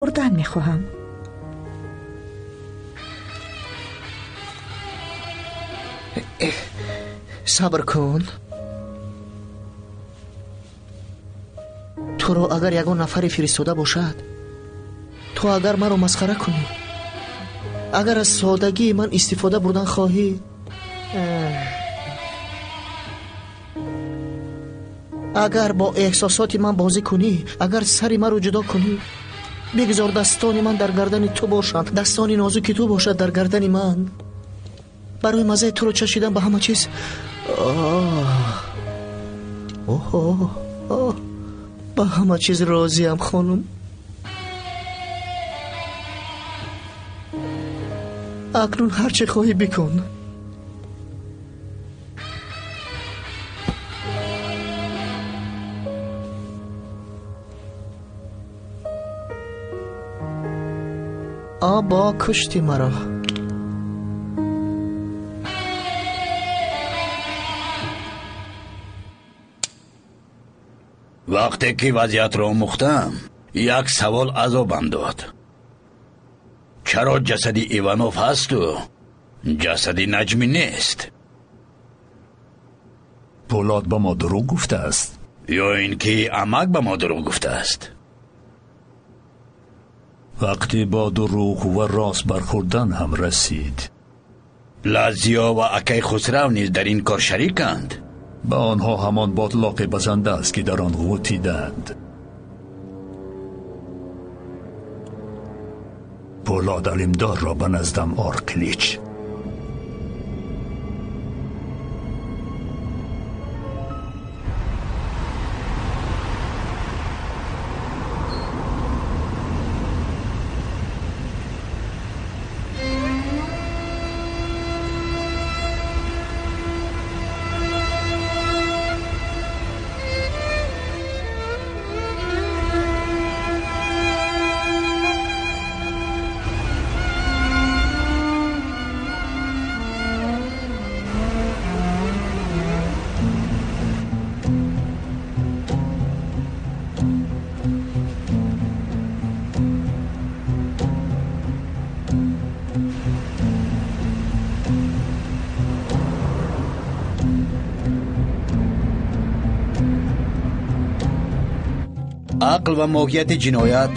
Хӯрдан мехоҳам. Сабр кун. Туро агар ягон нафаре фиристода бошад, ту агар маро масхара кунӣ, агар аз содагии ман истифода бурдан хоҳӣ, агар бо эҳсосоти ман бозӣ кунӣ, агар сари маро ҷудо кунӣ, бигзор дастони ман дар гардани ту бошанд, дастони нозуки ту бошад дар гардани ман. Барои маззаи туро чашидан ба ҳама чиз, ба ҳама чиз розиям, хонум. Акнун ҳар чӣ хоҳӣ бикун. Обо, кушти маро. Вақте ки вазъиятро омӯхтам, як савол азобам дод. Чаро ҷасади Иванов ҳасту ҷасади Наҷмӣ нест? Пӯлод ба мо дурӯғ гуфтааст. Ё ин ки амак ба мо дурӯғ гуфтааст. Вақте бо дурӯғ ва рост бархӯрдан ҳам расид. Лазиё ва акай Хусрав низ дар ин кор шариканд. Ба онҳо ҳамон ботлоқе басанда аст, ки дар он ғутидаанд. Пӯлод Алимдорро ба наздам ор, Қилич. Ақл ва моҳияти ҷиноят,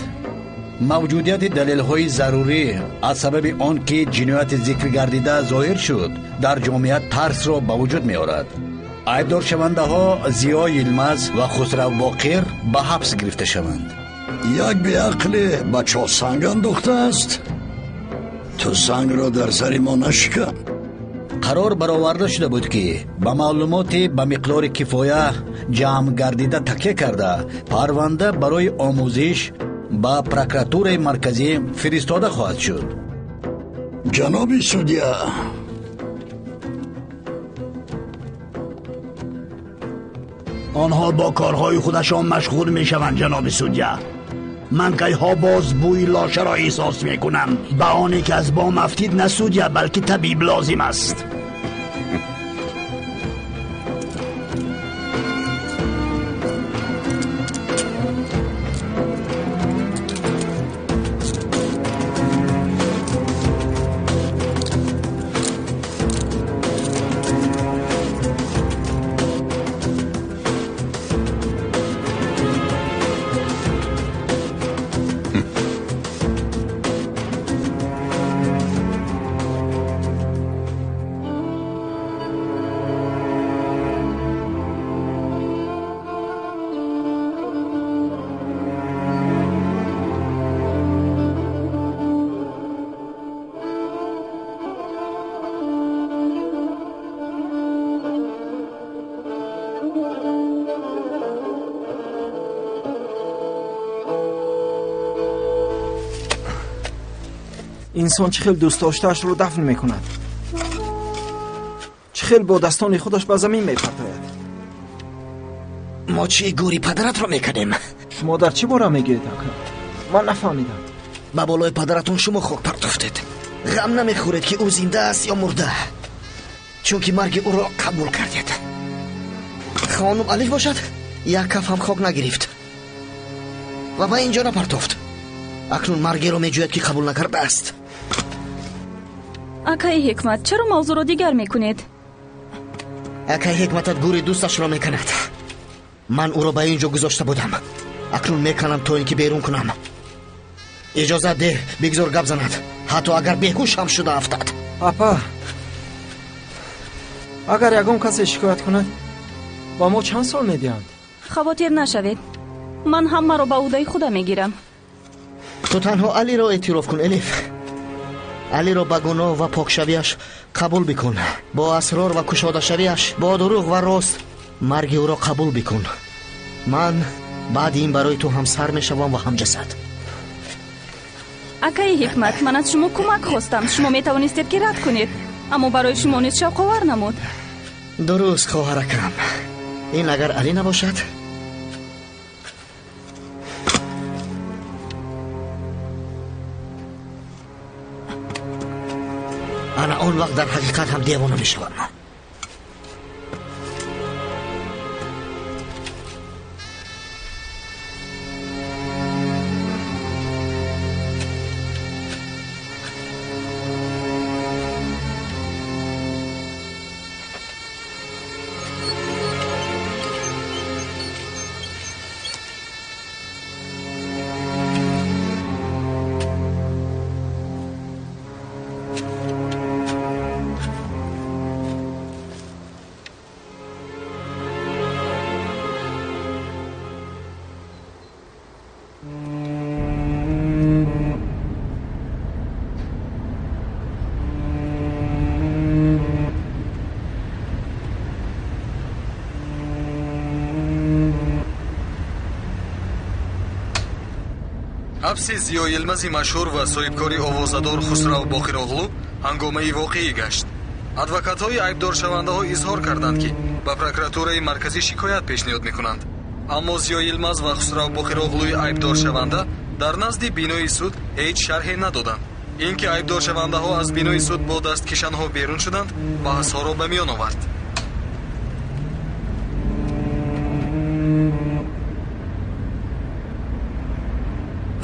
мавҷудияти далелҳои зарурӣ аз сабаби он ки ҷинояти зикр гардида зоҳир шуд, дар ҷомеа тарсро ба вуҷуд меорад. Айбдоршавандаҳо Зиё Йилмаз ва Хусрав Боқир ба ҳабс гирифта шаванд. Як беақле ба чоҳ санг андохтааст. Ту сангро дар сари мо нашикан. Қарор бароварда шуда буд, ки ба маълумоти ба миқдори кифоя ҷамъ гардида такя карда, парванда барои омӯзиш ба прокуратураи марказӣ фиристода хоҳад шуд. Ҷаноби судья, онҳо бо корҳои худашон машғул мешаванд. Ҷаноби судья, ман кайҳо боз бӯи лошаро эҳсос мекунам. Ба оне ки аз бом афтид на судья, балки табиб лозим аст. Инсон чӣ хел дӯстдоштаашро дафн мекунад, чӣ хел бо дастони худаш ба замин мепартояд. Мо чӣ гӯри падаратро мекардем? Шумо дар чӣ бора мегӯед, ака? Ман нафаҳмидам. Ба болои падаратон шумо хок партофтед. Ғам намехӯред, ки ӯ зинда аст ё мурда, чунки марги ӯро қабул кардед. Хонум Алиф бошад, як каф ҳам хок нагирифт ва ба ин ҷо напартофт. Акнун маргеро меҷӯяд, ки қабул накардааст. Акаи Ҳикмат, чаро мавзӯъро дигар мекунед? Акаи Ҳикматат гури дӯсташро меканад. Ман ӯро ба ин ҷо гузошта будам. Акнун меканам то ин ки берун кунам. Иҷозат деҳ, бигзор гап занад, ҳатто агар беҳуш ҳам шуда афтад. Апа, агар ягон касе шикоят кунад, ба мо чанд сол медиҳанд? Хавотир нашавед, ман ҳамаро ба ӯҳдаи худа мегирам. Ту танҳо Алиро эътироф кун, Элиф. Алиро ба гуноҳ ва покшавиаш қабул бикун, бо асрор ва кушодашавиаш, бо дурӯғ ва рост марги ӯро қабул бикун. Ман баъди ин барои ту ҳам сар мешавам ва ҳам ҷасад. Акаи Ҳикмат, ман аз шумо кӯмак хостам. Шумо метавонистед ки рад кунед, аммо барои шумо низ шавқовар намуд. Дуруст, хоҳаракам. Ин агар Али набошад, ана он вақт дар ҳақиқат ҳам девона мешавам. Ҳабси Зиё Йилмази машҳур ва соҳибкори овозадор Хусрав Боқироғлу ҳангомаи воқеӣ гашт. Адвокатҳои айбдоршавандаҳо изҳор карданд, ки ба прокуратураи марказӣ шикоят пешниҳод мекунанд. Аммо Зиё Йилмаз ва Хусрав Боқироғлуи айбдоршаванда дар назди бинои суд ҳеҷ шарҳе надоданд. Ин ки айбдоршавандаҳо аз бинои суд бо дасткишанҳо берун шуданд, баҳсҳоро ба миён овард.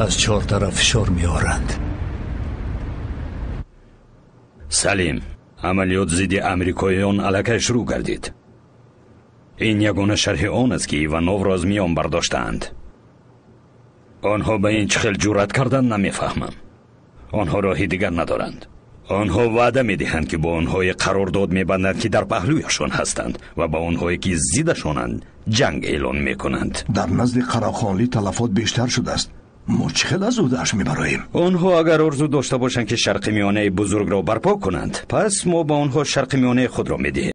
Аз чор тараф фишор меоранд. Салим, амалиёт зидди амрикоиён аллакай шурӯъ гардид. Ин ягона шарҳи он аст, ки Ивановро аз миён бардоштаанд. Онҳо ба ин чӣ хел ҷуръат карданд, намефаҳмам. Онҳо роҳи дигар надоранд. Онҳо ваъда медиҳанд, ки бо онҳое қарордод мебанданд, ки дар паҳлӯяшон ҳастанд ва ба онҳое, ки зиддашонанд, ҷанг эълон мекунанд. Дар назди Қарахонлӣ талафот бештар шудааст. Мо чӣ хел аз ӯҳдааш мебароем? Онҳо агар орзу дошта бошанд, ки Шарқи Миёнаи бузургро барпо кунанд, пас мо ба онҳо Шарқи Миёнаи худро медиҳем.